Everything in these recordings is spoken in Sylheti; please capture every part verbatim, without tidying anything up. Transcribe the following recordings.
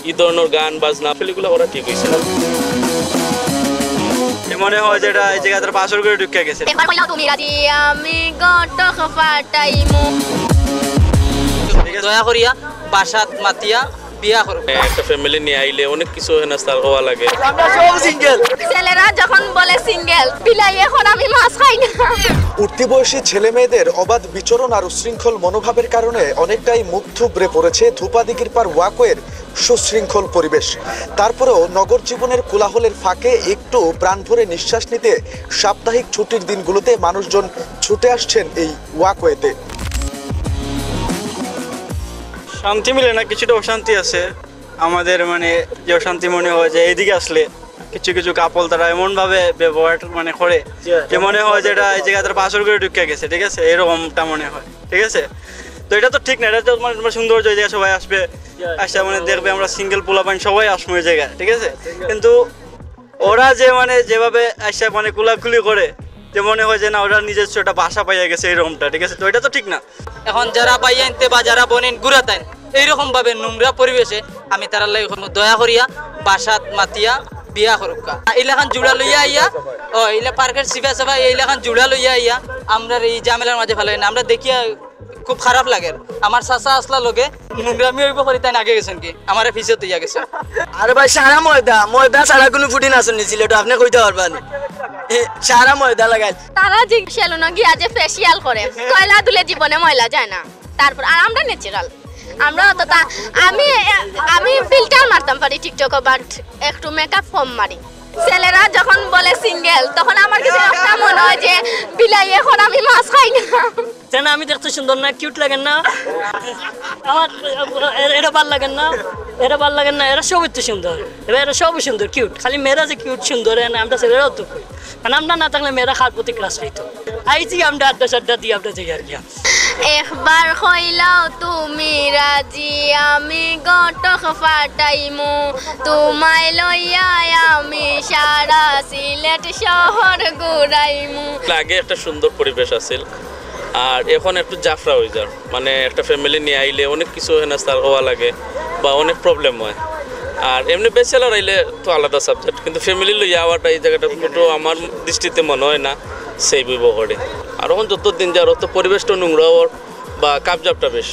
এই ধরনের গান বাজনা আসলে এগুলো করা ঠিক হয়েছে না। এ মনে হয় যে এটা এই জায়গায় তারা পাথর করে ঢুকে গেছে। একবার কইলাও তুমি রাজি, আমি ঘটক ফাটাইমু। দয়া করিয়া বাসাত মাতিয়া বিয়া করুক। একটা ফ্যামিলি নিয়ে আইলে অনেক কিছু হয় না, তার হওয়া লাগে। আমরা সব সিঙ্গেল। ছেলেরা যখন বলে সিঙ্গেল, বিলাই এখন আমি মাছ খাই না। উঠতি বয়সী ছেলে মেয়েদের অবাধ বিচরণ আর উশৃঙ্খল মনোভাবের কারণে অনেকটাই মুখ থুবড়ে পড়েছে ধূপাদিঘির পার ওয়াকওয়ের সুশৃঙ্খল পরিবেশ। তারপরেও নগর জীবনের কোলাহলের ফাঁকে একটু প্রাণভরে নিঃশ্বাস নিতে সাপ্তাহিক ছুটির দিনগুলোতে মানুষজন ছুটে আসছেন এই ওয়াকওয়েতে। শান্তি মিলে না, কিছুটা অশান্তি আছে। আমাদের মানে যে অশান্তি মনে হয় যে এইদিকে আসলে কিছু কিছু কাপল তারা এমনভাবে ব্যবহার মানে করে যে মনে হয় যে এটা এই জায়গায় তারা পাথর করে ঢুকে গেছে, ঠিক আছে, এরকমটা মনে হয়, ঠিক আছে। তো এটা তো ঠিক না, এটা তো মানে তোমার সৌন্দর্য, এই জায়গায় সবাই আসবে, আসছে মানে দেখবে আমরা সিঙ্গেল পোলাপাইন সবাই আসবো এই জায়গায়, ঠিক আছে। কিন্তু ওরা যে মানে যেভাবে আসছে মানে কুলাকুলি করে, যে মনে হয় যে না ওরা নিজস্ব একটা বাসা পাইয়া গেছে এরকমটা, ঠিক আছে। তো এটা তো ঠিক না। এখন যারা ভাইয়াইন্তে বা যারা বইনাইন ঘুরাতাইন এইরকম ভাবে নোংরা পরিবেশে আমি তারার লাগি কইমু দয়া করিয়া বাসাত মাতিয়া বিয়া করুক্কা। ইলাখান জুড়া লইয়া আইয়া, ও ইলা পার্কের সিফা সাফা ইলাখান জুড়া লইয়া আইয়া আমরার এই ঝামেলার মাঝে ফালাইন না। আমরা দেখিয়া খুব খারাপ লাগের। আমার চাচা আছলা লগে নোংরামি অইবো করি তাইন আগে গেছইন গি, আমারে পিছে থইয়া গেছইন। আরে ভাই, সারা ময়দা, ময়দা ছাড়া কুনু ফুটিন আছইন নি সিলেটো, আপনে কইতা পারবা নি? এ, সারা ময়দা লাগাইল। তারা যে সেলুনো গিয়া যে ফেসিয়াল করে, কয়লা ধুলে জীবনে ময়লা যায় না। তারপর আর আমরা ন্যাচারাল, আমরা অতটা, আমি, আমি ফিল্টার মারতাম পারি টিকটকো, বাট একটু মেকআপ কম মারি। ছেলেরা যখন বলে সিঙ্গেল, তখন আমার কাছে একটা মনে হয় যে বিলাই এখন আমি মাছ খাই না। কেন আমি দেখতে সুন্দর না, কিউট লাগে না? আমার এ-, এটা ভালো লাগে না, এটা ভালো লাগে না, এরা সবই তো সুন্দর, এবার এরা সবই সুন্দর, কিউট। খালি মেয়েরা যে কিউট সুন্দর, এ না, আমরা ছেলেরাও তো কই। কারণ আমরা না থাকলে মেয়েরা কার প্রতি ক্রাশ খাইতো? আইছি আমরা আড্ডা সাড্ডা দিয়ে আমরা যাই আর কি। একবার কইলাও তুমি রাজি, আমি ঘটক ফাটাইমু, তোমায় লইয়া আমি সারা সিলেট শহর ঘুরাইমু। আগে একটা সুন্দর পরিবেশ আছিল, আর এখন একটু জাফরা হয়ে যার, মানে একটা ফ্যামিলি নিয়ে আইলে অনেক কিছু হয় না, তার হওয়া লাগে বা অনেক প্রবলেম হয়। আর এমনি ব্যাচেলার আইলে তো আলাদা সাবজেক্ট, কিন্তু ফ্যামিলি লইয়া আওয়াটা এই জায়গাটা একটু আমার দৃষ্টিতে মনে হয় না সেভ হইব করে। আর এখন যত দিন যার অত পরিবেশটা নোংরা ওর বা কাবজাবটা বেশ।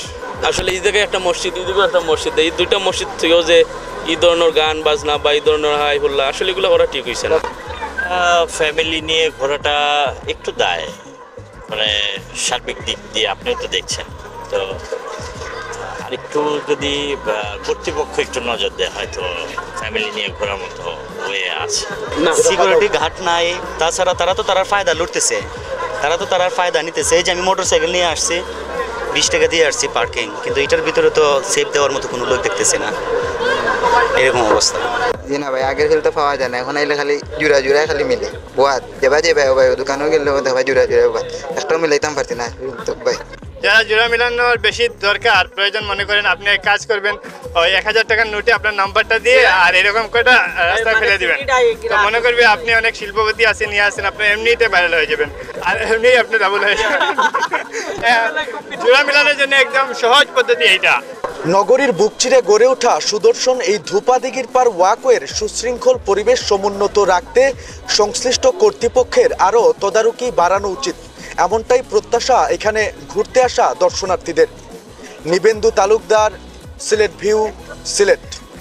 আসলে এই জায়গায় একটা মসজিদ, এই দিকেও একটা মসজিদ, এই দুইটা মসজিদ থেকেও যে এই ধরনের গান বাজনা বা এই ধরনের হাই হুল্লা, আসলে এগুলো করা ঠিক হইছে না। ফ্যামিলি নিয়ে ঘোরাটা একটু দায়, মানে সার্বিক দিক দিয়ে আপনিও তো দেখছেন। তো আরেকটু যদি আহ, কর্তৃপক্ষ একটু নজর দেয়, হয়তো ফ্যামিলি নিয়ে ঘোরার মতো ওয়ে আছে। সিকিউরিটি গার্ড নাই, তাছাড়া তারা তো তারার ফায়দা লুটতেছে, তারা তো তারার ফায়দা নিতেছে। এই যে আমি মোটর সাইকেল নিয়ে আসছি, বিশ টাকা দিয়ে আসছি পার্কিং, কিন্তু এটার ভিতরে তো সেফ দেওয়ার মতো কোনো লোক দেখতেছি না, এরকম অবস্থা। জি না ভাই, আগের ফিল তো পাওয়া যায় না, এখন আইলে খালি জুড়া জুড়া খালি মিলে। বুয়াত, যেবা যেবা, ও ভাই, ও দোকানও গেলে ও দেখবা জুড়া জুড়া বুয়াত। একটাও মিলাইতাম পারছি না, তো ভাই। যারা জোড়া মিলানোর বেশি দরকার, প্রয়োজন মনে করেন, আপনি এক কাজ করবেন, ওই এক হাজার টাকার নোটে আপনার নাম্বারটা দিয়ে আর এরকম কয়টা রাস্তায় ফেলে দিবেন। তো মনে করবে আপনি অনেক শিল্পপতি আছেন, ইয়ে আছেন, আপনি এমনিতে ভাইরাল হয়ে যাবেন, আর এমনিই আপনি ডাবল হয়ে যাবেন। হ্যাঁ, জোড়া মিলানোর জন্য একদম সহজ পদ্ধতি এইটা। নগরীর বুক চিরে গড়ে ওঠা সুদর্শন এই ধূপাদিঘির পার ওয়াকওয়ের সুশৃঙ্খল পরিবেশ সমুন্নত রাখতে সংশ্লিষ্ট কর্তৃপক্ষের আরও তদারকি বাড়ানো উচিত, এমনটাই প্রত্যাশা এখানে ঘুরতে আসা দর্শনার্থীদের। নিবেন্দু তালুকদার, সিলেট ভিউ, সিলেট।